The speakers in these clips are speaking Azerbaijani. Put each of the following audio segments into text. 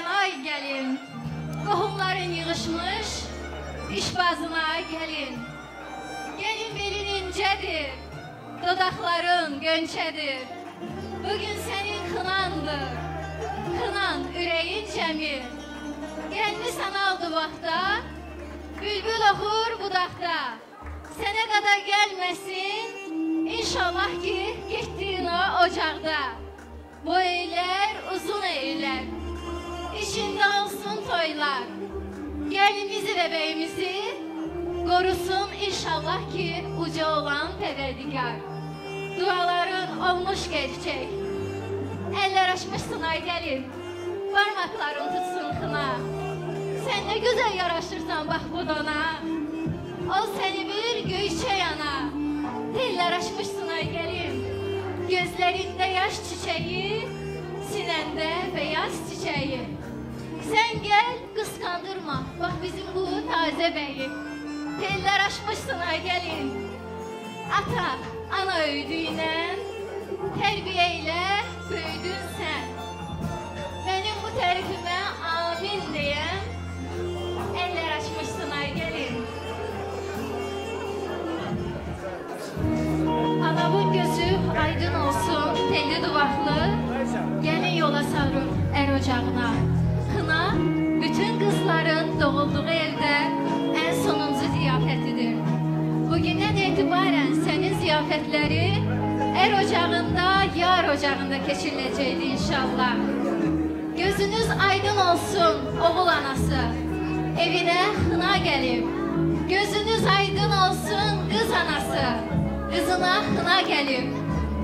gələn ay gəlin. Qohumların yığışmış işbazına ay gəlin. Gelin belin incədir, dodaqların gönçədir. Bugün sənin xınandır, xınan ürəyin cəmi. Gəlini sana aldı vaxta, bülbül oxur budaqda. Sənə qədər gəlməsin, inşallah ki getdiyin o ocaqda. Bu eylər uzun eylər, içində olsun toylar. Gəlimizi və bəyimizi qorusun inşallah ki uca olan Pərverdigar. Duaların olmuş gerçək, əllər açmışsın ay gəlin, parmakların tutsun xına. Sən nə gözəl yaraşırsan bax bu dona, ol səni bir göyçək ana. Tellər açmışsın ay gəlin, gözlərində yaş çiçəyi, sinəndə beyaz çiçəyi. Sən gəl qıskandırma, bax bizim bu tazə bəyi. Tellər açmışsın ay gəlin, ata, ana öyüdüyünə, tərbiyə ilə böyüdün sən. Mənim bu tərifimə amin deyən, əllər açmışsın ay gəlin. Anamın gözü aydın olsun, telli duvaqlı, gəlin yola sarır ər ocağına. Xına bütün qızların doğulduğu evdə ən sonuncu ziyafətidir. Bugündən etibarən sənin ziyafətləri ər ocağında, yar ocağında keçiriləcəkdir inşallah. Gözünüz aydın olsun oğul anası, evinə xına gəlib. Gözünüz aydın olsun qız anası, qızına xına gəlib.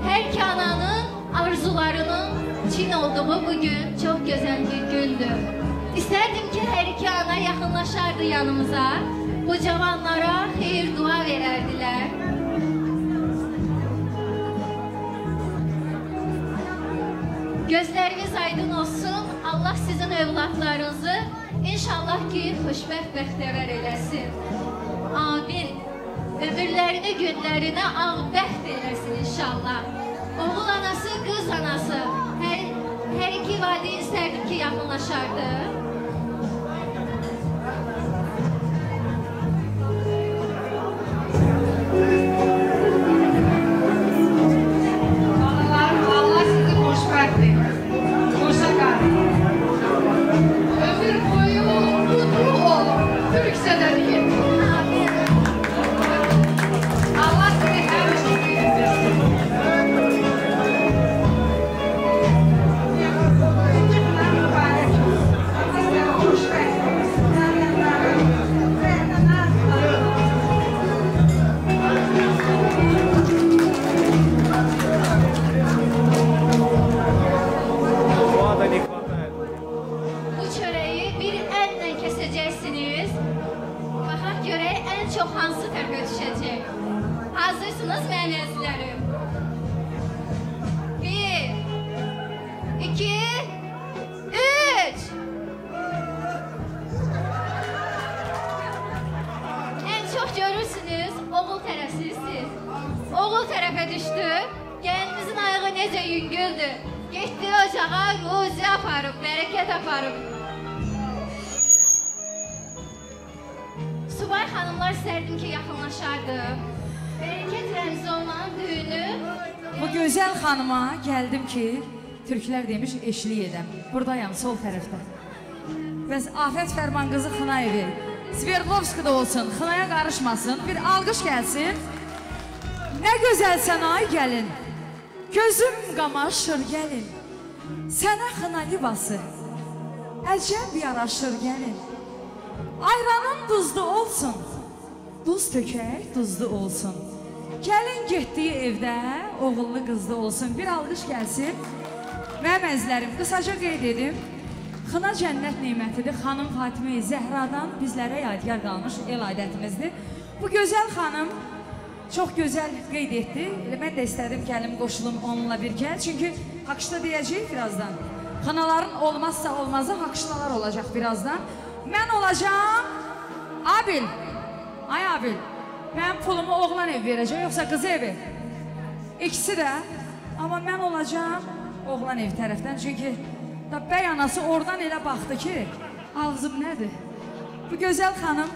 Hər iki ananın arzularının çin olduğu bugün çox gözəl bir gündür. İstərdim ki, hər iki ana yaxınlaşardı yanımıza, bu cavanlara xeyir dua verərdilər. Gözləriniz aydın olsun, Allah sizin övladlarınızı inşallah ki, xoşbəxt bəxtəvər eləsin. Amin. Ömürlərini, günlərini ağbəxt eləsin inşallah. Oğul anası, qız anası, hər iki valideyn istərdim ki, yaxınlaşardı. Analarım, Allah sizi xoşbəxt etsin, xoşa qalın. Ömür boyu mutlu olun, Türkçədə deyin. Allah sizi həmişə sevindirsin. Bu çörəyi bir əllə kəsəcəksiniz. Baxaq görək ən çox hansı tərəfə düşəcək. Hazırsınız mənim əzizlərim? 1, 2, 3. Ən çox görürsünüz, oğul tərəfsiniz siz. Oğul tərəfə düşdü. Gəlinimizin ayağı necə yüngüldür. Getdi ocağa ruzi aparıb, bərəkət aparıb. Subay xanımlar istərdim ki, yaxınlaşardı. Bərəkət rəmzi olan düyünü... Bu gözəl xanıma gəldim ki, türklər demiş, eşlik edəm. Buradayam, sol tərəfdə. Bəs Afət Fərman qızı Xınayevi, Sverdlovskada olsun, xınaya qarışmasın, bir alqış gəlsin. Nə gözəlsən ay gəlin, gözüm qamaşır gəlin. Sənə xına libası, əcəb yaraşır gəlin. Ayranın duzlu olsun, duz tökək duzlu olsun. Gəlin getdiyi evdə oğullu qızlı olsun. Bir alqış gəlsin. Mənim əzizlərim, qısaca qeyd edim. Xına cənnət nemətidir. Xanım Fatimə Zəhradan bizlərə yadigar qalmış el adətimizdir. Bu gözəl xanım çox gözəl qeyd etdi. Elə mən də istədim gəlim qoşulum onunla birgə. Çünki haqışda deyəcəyik birazdan. Xınaların olmazsa olmazı haqışdalar olacaq birazdan. Mən olacağam Abil. Ay Abil, mənim pulumu oğlan evi verəcək, yoxsa qız evi? İkisi də. Amma mən olacağam oğlan evi tərəfdən. Çünki Da bəy anası oradan elə baxdı ki, ağzım nədir? Bu gözəl xanım,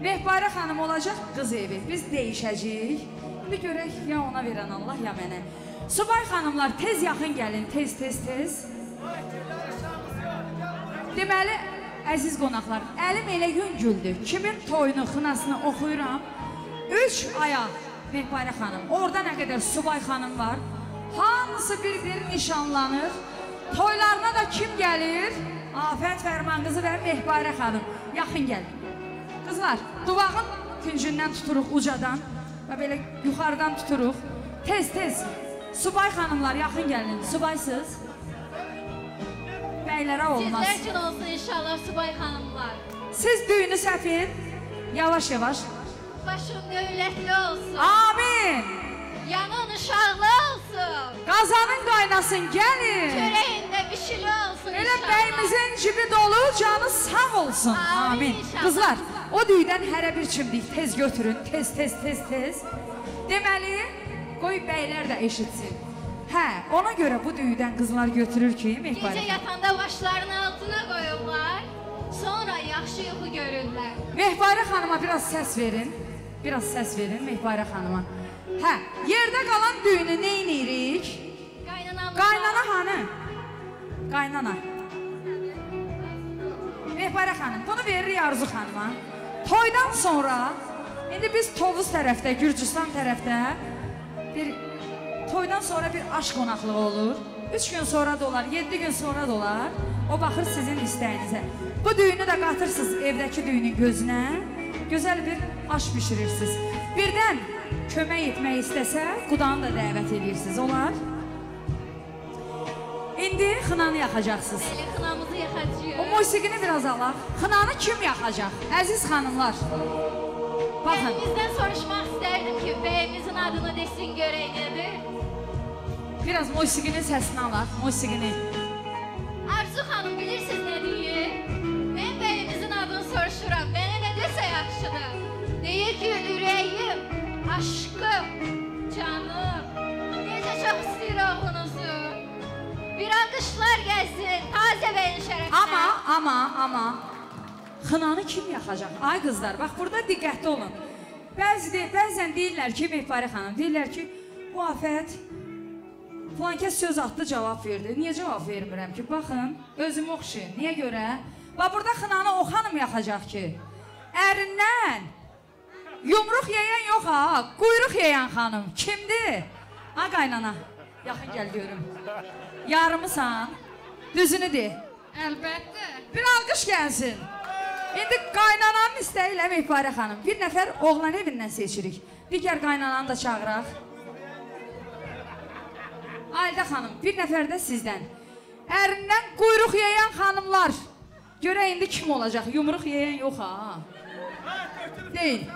Mehbarə xanım olacaq qız evi. Biz dəyişəcəyik. İndi görək ya ona verən Allah, ya mənə. Subay xanımlar, tez yaxın gəlin, tez, tez, tez. Deməli, əziz qonaqlar, əlim elə yüngüldür. Kimin toyunu, xınasını oxuyuram. 3 aya Mehbarə xanım, orada nə qədər subay xanım var. Hamısı bir-bir nişanlanır. Toylarına da kim gəlir? Afət Fərmanqızı və Mehbarə xanım. Yaxın gəlin. Qızlar, duvağın küncündən tuturuq ucadan və belə yuxarıdan tuturuq. Tez, tez. Subay xanımlar, yaxın gəlin. Subaysız. Bəylərə olmaz. Sizlər üçün olsun inşallah subay xanımlar. Siz düyünü səpin. Yavaş, yavaş. Başın dövlətli olsun. Amin. Yanın uşaqlı olsun. Qazanın qaynasın, gəlin. Çörəyin də bişili olsun elə inşallah. Bəyimizin cibi dolu, canı sağ olsun. Amin. Amin. İnşallah. Qızlar, o düyüdən hərə bir çimdik. Tez götürün, tez, tez, tez, tez. Deməli, qoy bəylər də eşitsin. Hə, ona görə bu düyüdən qızlar götürür ki, Mehbarə. Gecə yatanda başlarının altına qoyurlar, sonra yaxşı yuxu görürlər. Mehbarə xanıma biraz səs verin. Biraz səs verin Mehbarə xanıma. Hə, yerdə qalan düyünü nə eləyirik? Qaynanamıza. Qaynana hanı? Qaynana. Mehbarə xanım, bunu veririk Arzu xanıma. Toydan sonra, indi biz Tovuz tərəfdə, Gürcüstan tərəfdə bir toydan sonra bir aş qonaqlığı olur. 3 gün sonra da olar, 7 gün sonra da olar. O baxır sizin istəyinizə. Bu düyünü də qatırsınız evdəki düyünün gözünə. Gözəl bir aş bişirirsiniz. Birdən kömək etmək istəsə, qudanı da dəvət edirsiniz. Olar. İndi xınanı yaxacaqsınız. Bəli, xınamızı yaxacağıq. O musiqini biraz alaq. Xınanı kim yaxacaq? Əziz xanımlar. Baxın. Bəyimizdən soruşmaq istərdim ki, bəyimizin adını desin görək nədir? Biraz musiqinin səsini alaq, musiqini. Arzu xanım, bilirsiniz nə deyir? Mən bəyimizin adını soruşuram. Mənə nə desə yaxşıdır? Deyir ki, ürəyim, aşkım, canım, necə çox istəyir oğlunuzu. Bir alqışlar gəlsin, Tazə bəyin şərəfinə. Amma, xınanı kim yaxacaq? Ay qızlar, bax burada diqqətli olun. Bəzən deyirlər ki, Mehbarə xanım, deyirlər ki, bu Afət filankəs söz atdı, cavab verdi. Niyə cavab vermirəm ki? Baxın, özümü oxşayın. Niyə görə? Bax, burada xınanı o xanım yaxacaq ki, ərindən yumruq yeyən yox ha, quyruq yeyən xanım. Kimdir? Ha, qaynana, yaxın gəl görüm. Yarımısan, düzünü de. Əlbəttə. Bir alqış gəlsin. İndi qaynananın istəyi ilə Mehbarə xanım. Bir nəfər oğlan evindən seçirik. Digər qaynananı da çağıraq. Alidə xanım, bir nəfər də sizdən. Ərindən quyruq yeyən xanımlar. Görək indi kim olacaq? Yumruq yeyən yox ha. Deyin.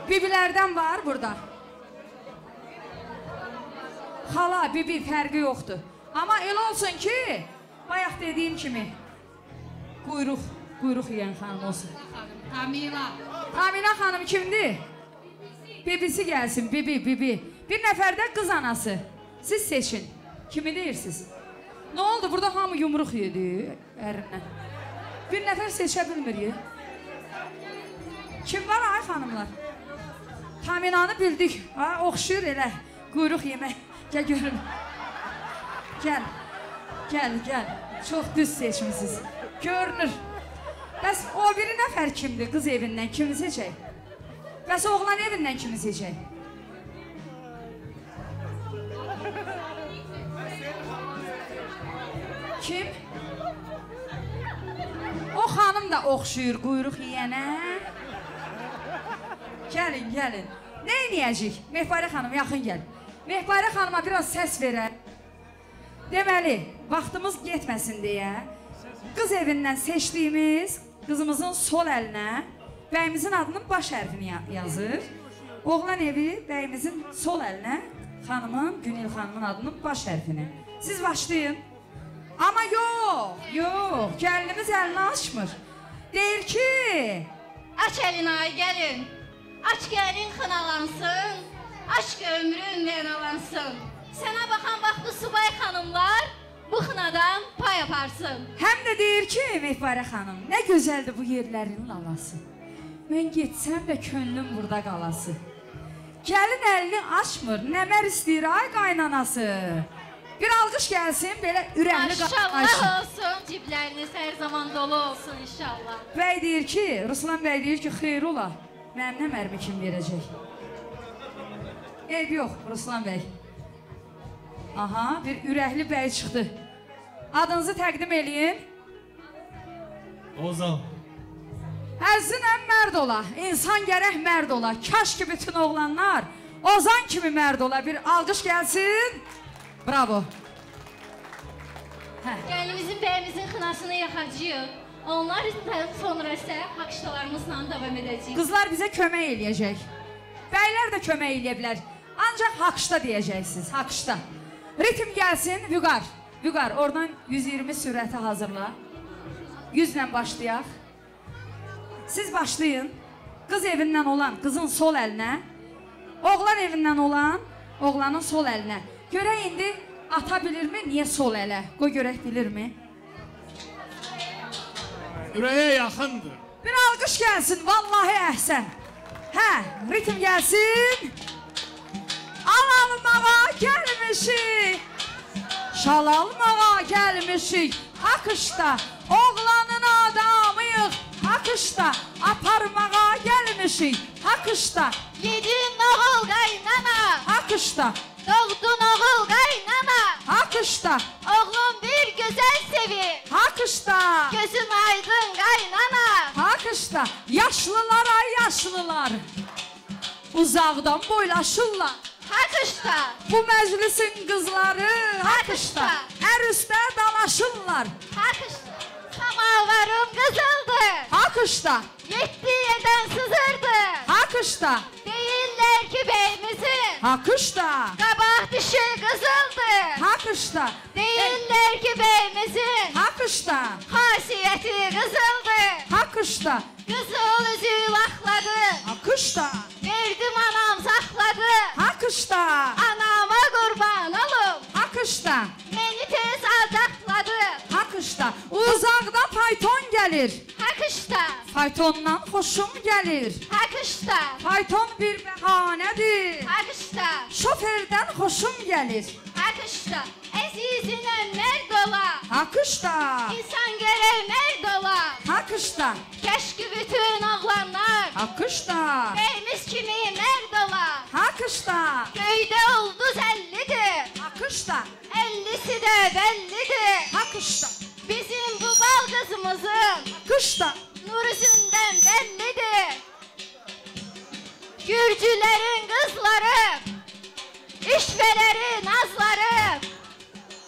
Bibilərdən var burada. Xala, bibi fərqi yoxdur. Amma elə olsun ki, bayaq dediyim kimi, quyruq yeyən xanım olsun. Tamila. Tamila xanım kimdir? Bibisi gəlsin, bibi, bibi. Bir nəfər də qız anası. Siz seçin. Kimi deyirsiniz? Nə oldu? Burada hamı yumruq yedi ərindən. Bir nəfər seçə bilmir. Kim var ay xanımlar? Taminanı bildik. Ha, oxşuyur elə. Quyruq yemək. Gəl görüm. Gəl. Gəl, gəl. Çox düz seçmisiniz. Görünür. Bəs o biri nəfər kimdir? Qız evindən kimi seçək? Bəs oğlan evindən kimi seçək? Kim? O xanım da oxşuyur quyruq yeyənə. Gəlin, gəlin. Nə eləyəcəyik? Mehbarə xanım, yaxın gəl. Mehbarə xanıma biraz səs verək. Deməli, vaxtımız getməsin deyə qız evindən seçdiyimiz qızımızın sol əlinə bəyimizin adının baş hərfini yazır. Oğlan evi bəyimizin sol əlinə xanımın, Günel xanımın adının baş hərfini. Siz başlayın. Amma yox, yox, gəlinimiz əlini açmır. Deyir ki, Aç əlini ay gəlin, aç gəlin xınalansın, aşk ömrün mənalansın. Sənə baxan baxdı subay xanımlar bu xınadan pay aparsın. Həm də deyir ki, Mehbarə xanım, nə gözəldir bu yerlərin lalası. Mən getsəm də könlüm burada qalası. Gəlin əlini açmır, nəmər istəyir ay qaynanası. Bir alqış gəlsin, belə ürəkli Maşallah olsun, cibləriniz hər zaman dolu olsun inşallah. Bəy deyir ki, Ruslan bəy deyir ki, xeyr ola, mənim nəmərimi kim verəcək? Eyb yox, Ruslan bəy. Aha, bir ürəkli bəy çıxdı. Adınızı təqdim eləyin. Ozan. Əzzinəm mərd ola, insan gərək mərd ola. Kaş ki bütün oğlanlar Ozan kimi mərd ola. Bir alqış gəlsin. Bravo. Hə. Gəlinimizin, bəyimizin xınasını yaxacağıq. Onlar sonra isə haqşdalarımızla davam edəcəyik. Qızlar bizə kömək eləyəcək. Bəylər də kömək eləyə bilər. Ancaq haqşda deyəcəksiniz, haqşda. Ritm gəlsin, Vüqar. Vüqar, oradan 120 sürəti hazırla. 100 ilə başlayaq. Siz başlayın. Qız evindən olan qızın sol əlinə, oğlan evindən olan oğlanın sol əlinə. Görək indi ata bilirmi, niyə sol ələ? Qoy görək bilirmi? Ürəyə yaxındır. Bir alqış gəlsin, vallahi əhsən. Hə, ritm gəlsin. Al almağa gəlmişik, şal almağa gəlmişik. Akışda oğlanın adamıyıq, akışda aparmağa gəlmişik. Akışda yedin oğul qaynana, akışda doğdun oğul qaynana, akışda oğlum bir gözəl sevir, akışda gözün aydın qaynana, akışda yaşlılar ay yaşlılar, uzaqdan boylaşırlar. Akışda bu məclisin qızları, akışda hər üstə dalaşırlar. Akışda samavarım qızıldı, akışda yetdi yerdən sızırdı, akışda deyirlər ki bəyimizin, akışda qabaq dişi qızıldı, akışda deyirlər ki bəyimizin, akışda xasiyyəti qızıldı, akışda qızıl üzü laqladı, akışda verdim anam saxladı, akışda anama qurban olum, akışda məni tez aldaqladı, akışda uzaqda fayton gəlir, akışda faytondan xoşum gəlir, akışda fayton bir bəhanədir, akışda şoferdən xoşum gəlir, akışda əzizinə mərd ola, akışda insan gərək mərd ola, akışda kəşki bütün oğlanlar, akışda bəyimiz kimi mərd ola, akışda göydə ulduz 50-dir, akışda 50-si də bəllidir, akışda bizim bu bal qızımızın, akışda nur üzündən bəllidir, Gürcülərin qızları, işvələri, nazları,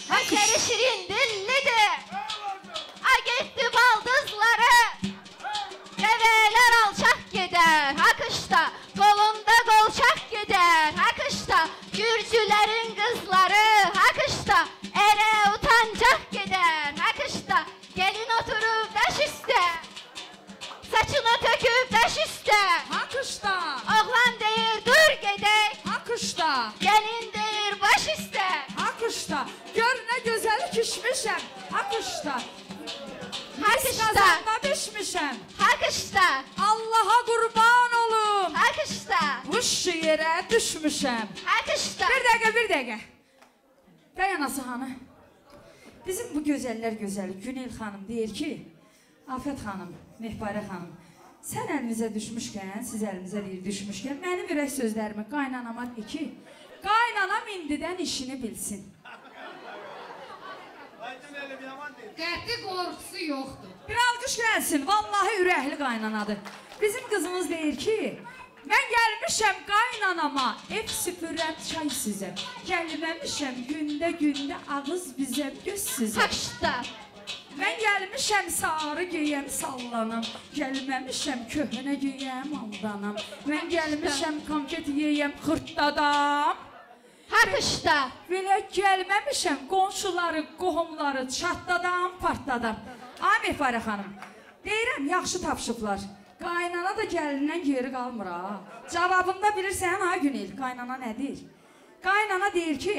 Həsəri şirin dillidir, a getdi baldızları, dəvələr alçaq gedər, akışda, qolunda qolçaq gedər, akışda, Gürcülərin qızları, akışda, ərə utancaq gedər, akışda, gelin oturub daş üstə, saçını töküb daş üstə, akışda, oğlan deyir dur gedək, akışda, gəlin deyir baş üstə, akışda, gör nə gözəl kişmişəm, akışda, akışda, qazanda bişmişəm, akışda, Allaha qurban olum, akışda, quş yerə düşmüşəm, akışda. Bir dəqiqə, bir dəqiqə. Bəy anası hanı? Bizim bu gözəllər gözəli Günel xanım deyir ki, Afət xanım, Mehbarə xanım, sən əlimizə düşmüşkən, siz əlimizə deyir düşmüşkən, mənim ürək sözlərimi qaynanama de ki, qaynanam indidən işini bilsin. Qəti qorxusu yoxdur. Bir alqış gəlsin, vallahi ürəkli qaynanadır. Bizim qızımız deyir ki, mən gəlmişəm qaynanama, ev süpürəm, çay süzəm. Gəlməmişəm gündə-gündə ağız büzəm, göz süzəm. Akışda Mən gəlmişəm sarı geyəm, sallanam. Gəlməmişəm köhnə geyəm, aldanam. Mən gəlmişəm konfet yeyəm, xırtdadam. Akışda Belə gəlməmişəm qonşuları, qohumları çatdadam, partladam. Ay Mehbarə xanım, deyirəm, yaxşı tapşıblar. Qaynana da gəlindən geri qalmır ha. Cavabında bilirsən ha Günel, qaynana nə deyir? Qaynana deyir ki,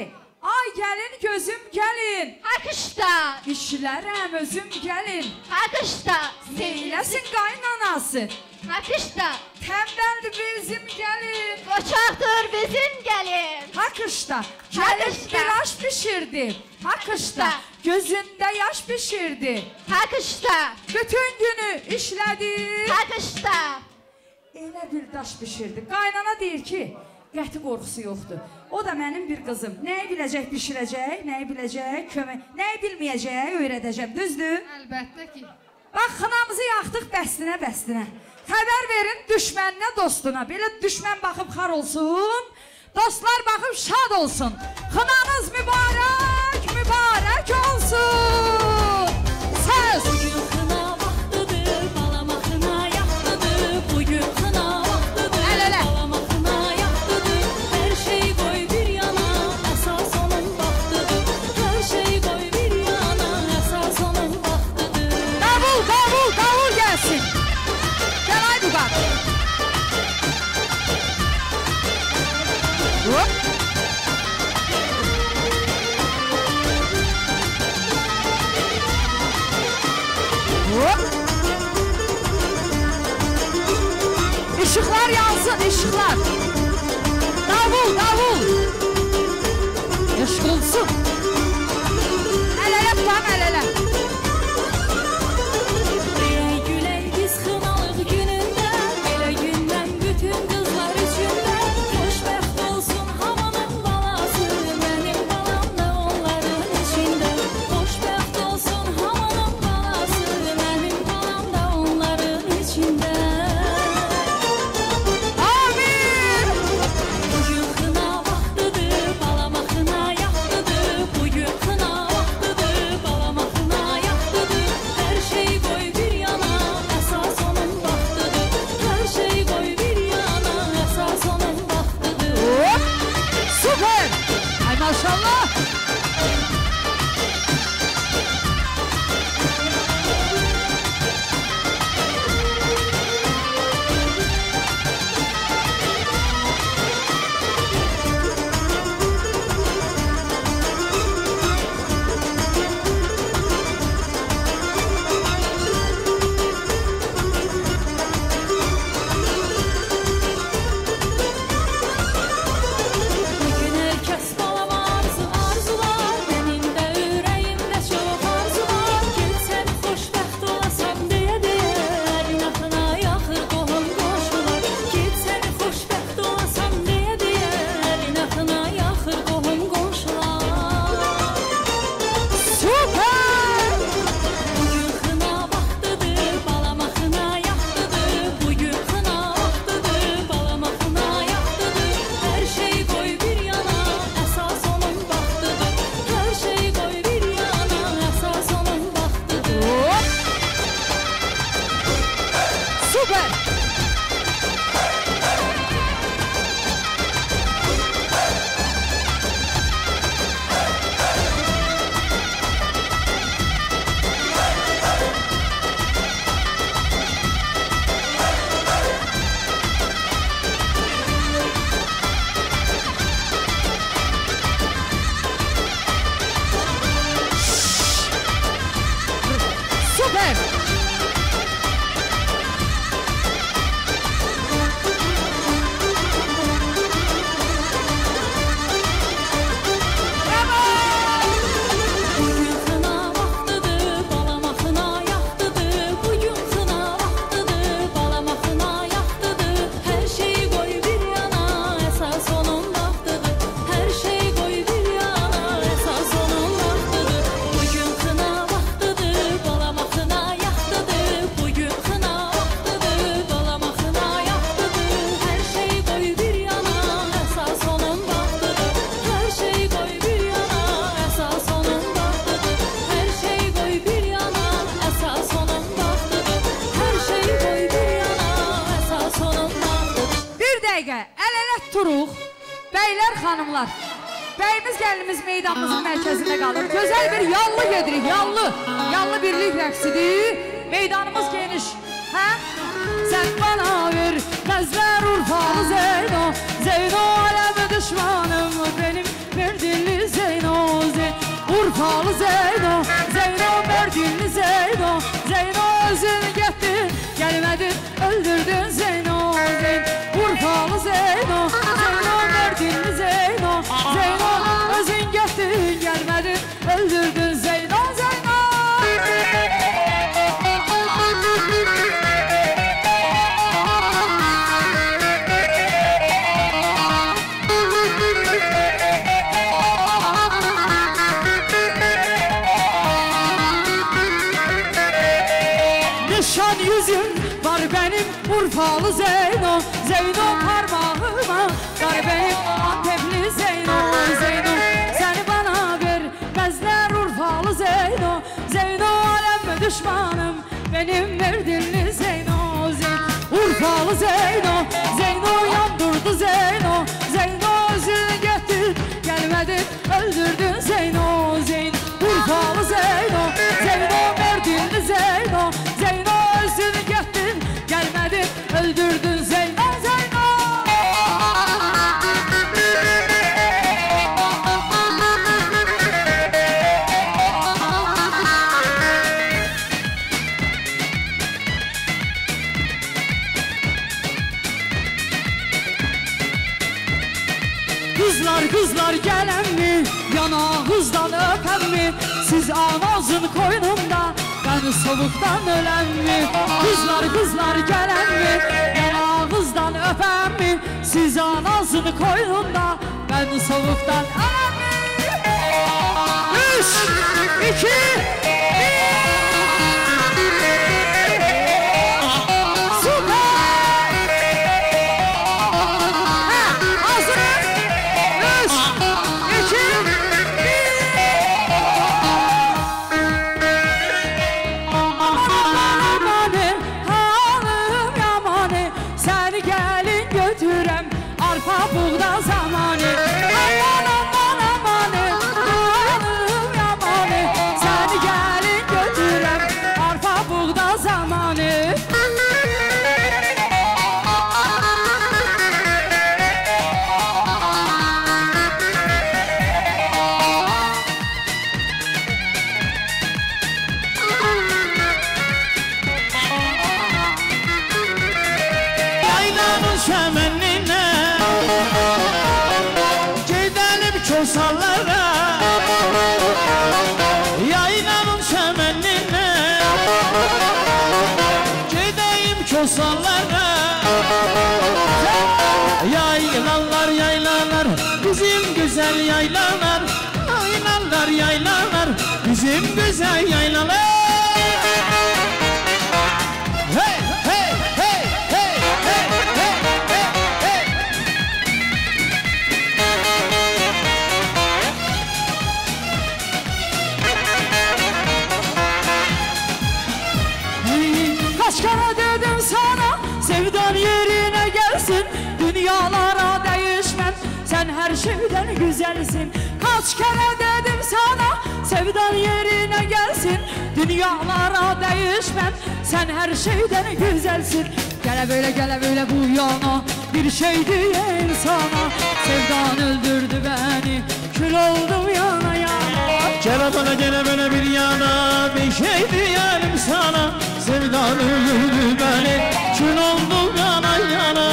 ay gəlin gözüm gəlin. Haqışda. İşlərəm özüm gəlin. Haqışda. Neyləsin qaynanası? Haqışda. Tənbəldir bizim gəlin. Qoçaqdır bizim gəlin. Haqışda. Gəlin bir aş pişirdi. Haqışda. Gözündə yaş pişirdi. Haqışda. Bütün günü işlədi. Haqışda. Elə bir daş pişirdi. Qaynana deyir ki, qəti qorxusu yoxdur. O da mənim bir qızım. Nəyi biləcək pişirəcək, nəyi biləcək kömək, nəyi bilməyəcək öyrədəcəm. Düzdür? Əlbəttə ki. Bax, xınamızı yaxdıq bəstinə bəstinə. Xəbər verin düşməninə, dostuna. Belə düşmən baxıb xar olsun, dostlar baxıb şad olsun. Xınanız mübarək, mübarək olsun. Söz. Bugün xına vaxtıdır, balama xına yaxtıdır. Bugün xına vaxtıdır, balama xına yaxtıdır. Hər şey qoy bir yana, əsas onun vaxtıdır. Hər şey qoy bir yana, əsas onun vaxtıdır. Davul, davul, davul gəlsin. Gəl ay Vüqar. Hop. Hop. İşıqlar yansın, işıqlar. Davul, davul. Eşq olsun. Əl-ələ tutam, əl-ələ. Deyək gülək biz xınalıq günündə, belə gündən bütün qızlar üçün də xoşbəxt olsun hamının balası, mənim balam da onların içində. Xoşbəxt olsun hamının balası, mənim balam da onların içində. Amin. Bugün xına vaxtıdır, balama xına yaxtıdır. Bugün xına vaxtıdır, balama xına yaxtıdır. Hər şey qoy bir yana, əsas onun vaxtıdır. Hər şey qoy bir yana, əsas onun vaxtıdır. Hop. Süper. Ay maşallah. Bugün hər kəs balama arzu arzular, mənim də ürəyimdə çox arzu var. Getsən xoşbəxt olasan deyə deyə, əlinə xına yaxır qohum qonşular. Getsən xoşbəxt olasan deyə deyə, əlinə xına yaxır qohum qonşular. Süper. Bugün xına vaxtıdır, balama xına yaxtıdır. Bugün xına vaxtıdır, balama xına yaxtıdır. Hər şey qoy bir yana, əsas onun vaxtıdır. Hər şey qoy bir yana, əsas onun vaxtıdır. Hop. Süper. Süper. Bravo. Bugün xına vaxtıdır, balama xına yaxtıdır. Bugün xına vaxtıdır, balama xına yaxtıdır. Hər şeyi qoy bir yana, əsas onun vaxtıdır. Hər şeyi qoy bir yana, əsas onun vaxtıdır. Bugün xına vaxtıdır, balama xına yaxtıdır. Bugün xına vaxtıdır, balama xına yaxtıdır. Hər şeyi qoy bir yana, əsas onun vaxtıdır. Hər şeyi qoy bir yana, əsas onun vaxtıdır. Hər şeyi qoy bir yana, əsas onun vaxtıdır. Hər şeyi qoy bir yana, əsas onun vaxtıdır. Bir dəqiqə əl-ələ turuq. Bəylər, xanımlar. Bəyimiz, gəlinimiz meydanımızın mərkəzində qalır. Gözəl bir yallı gedirik, yallı. Yallı birlik rəqsidir. Meydanımız geniş. Hə? Sən bana vermezler Urfalı Zeyno. Zeyno alem düşmanım benim Merdinli Zeyno. Urfalı Zeyno, Zeyno Merdinli Zeyno. Zeyno özün getdin, gelmedin, öldürdün Zeyno. Zeyno Urfalı Zeyno, Zeyno Merdinli Zeyno. Zeyno özün getdin, gelmedin, öldürdün Zeyno. Zeyno. Nişan yüzüm var benim Urfalı Zeyno. Zeyno parmağıma var benim Antepli Zeyno. Zeyno seni bana vermezler Urfalı Zeyno. Zeyno alem düşmanım benim Merdinli Zeyno. Zeyno Urfalı Zeyno, Zeyno yandırdı Zeyno. Zeyno özün getdin, gelmedin, öldürdün Zeyno. Zeyno Urfalı Zeyno, Zeyno Merdinli Zeyno. Zeyno özün getdin, gelmedin, öldürdün Zeyno. Zeyno. Kızlar kızlar gelen mi, yanağınızdan öpen mi? Siz anazın koynunda, ben soğuktan ölen mi? Kızlar kızlar gelen mi, yanağınızdan öpen mi? Siz anazın koynunda, ben soğuktan ölen mi? 3, 2, 1. Süper! Ha, hazırız. 3, 2, 1. Aman amanı, hanım yamanı, seni gelin götürem arpa buğda zamanı. Aman aman amanı, hanım yamanı, seni gelin götürem arpa buğda zamanı. Yaylanın şəmənninə gedəlim kosalara. Yaylanın şəmənninə gedəyim kosalara. Yaylalar yaylalar bizim güzel yaylalar. Yaylalar yaylalar bizim güzel yaylalar. Hey hey hey hey hey hey hey hey. Kaç kere dedim sana, sevdan yerine gelsin. Dünyalara değişmem, sen her şeyden güzelsin. Kaç kere dedim sana, sevdan yerine gelsin. Dünyalara değişmem, sen her şeyden güzelsin. Gele böyle gele böyle bu yana, bir şey diyeyim sana. Sevdan öldürdü beni, kül oldum yana yana. Gele bana gele böyle bir yana, bir şey diyelim sana. Sevdan öldürdü beni, kül oldum yana yana.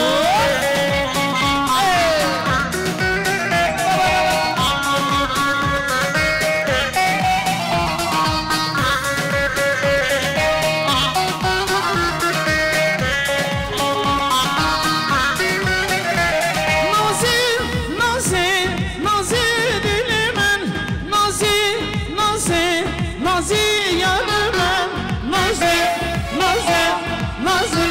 Nazi, yarım ben, Nazi, Nazi, Nazi,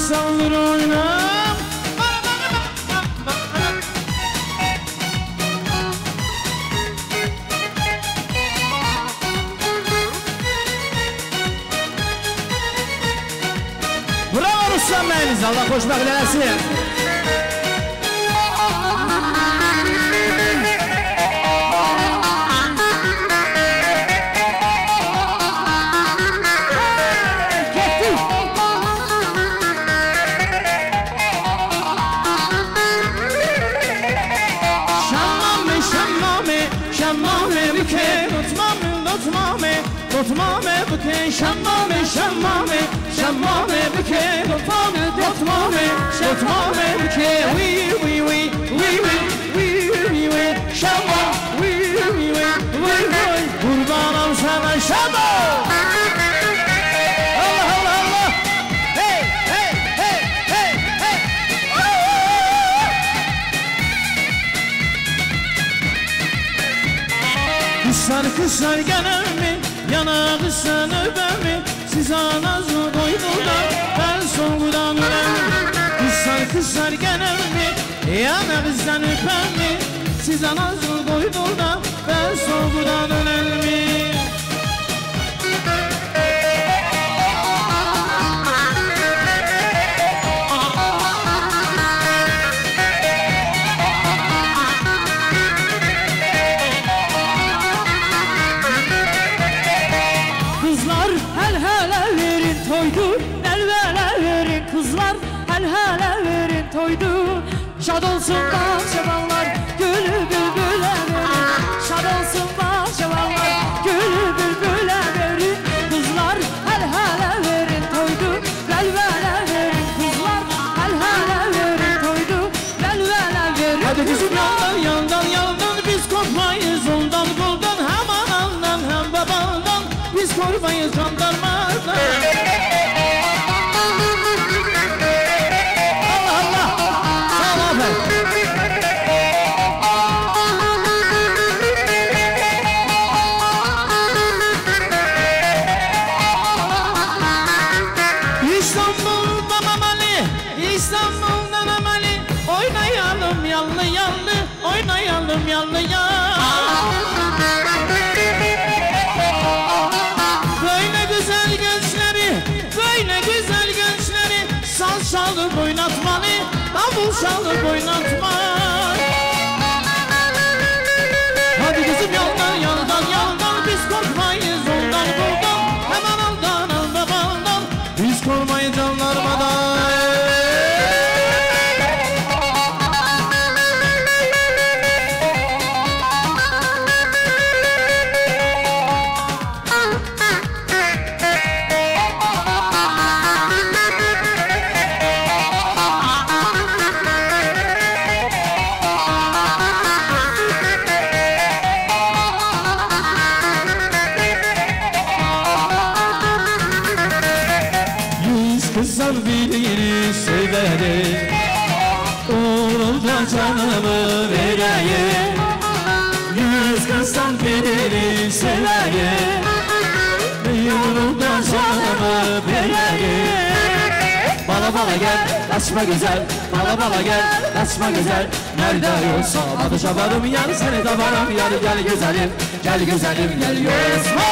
saldır oyna. Bravo Ruslan bəyimiz, Allah xoşbəxt eləsin. Tutmame buke, şammame, şammame, şammame buke, tutmame, tutmame, tutmame buke, vi vi vi vi vi vi vi vi, şamma, vi vi vi vi vi, kurbanım sana şamma. Allah Allah Allah, hey hey hey hey hey. Kızlar kızlar gelir mi? Yana kızsan öper mi? Siz anazı koydular, ben soğudan ölen. Kızlar kızlar gelir mi? Yana kızsan öper mi? Siz anazı koydular, ben soğudan ölen mi? Şad olsun bahçıvanlar, gülü bülbüle verin. Şad olsun bahçıvanlar, gülü bülbüle verin. Kızlar hel hele verin toydu, velvele verin. Kızlar hel hele verin toydu, velvele verin. Hadi kızım yandan yandan yandan, biz korkmayız ondan bundan. Hem anandan hem babandan, biz korkmayız jandarmadan. Çalıp oynatma. Hadi kızım yandan yandan yandan, biz korkmayız ondan bundan. Hem anandan hem babandan, biz korkmayız jandarmadan. Canımı vereyim, yüz kızdan birini seveyim, yolunda canımı vereyim. Bala bala gel, kaçma güzel, bala bala gel, kaçma güzel. Nerede yoksa atışa varım yar, seni de varım yar. Gel güzelim, gel güzelim, gel yosma.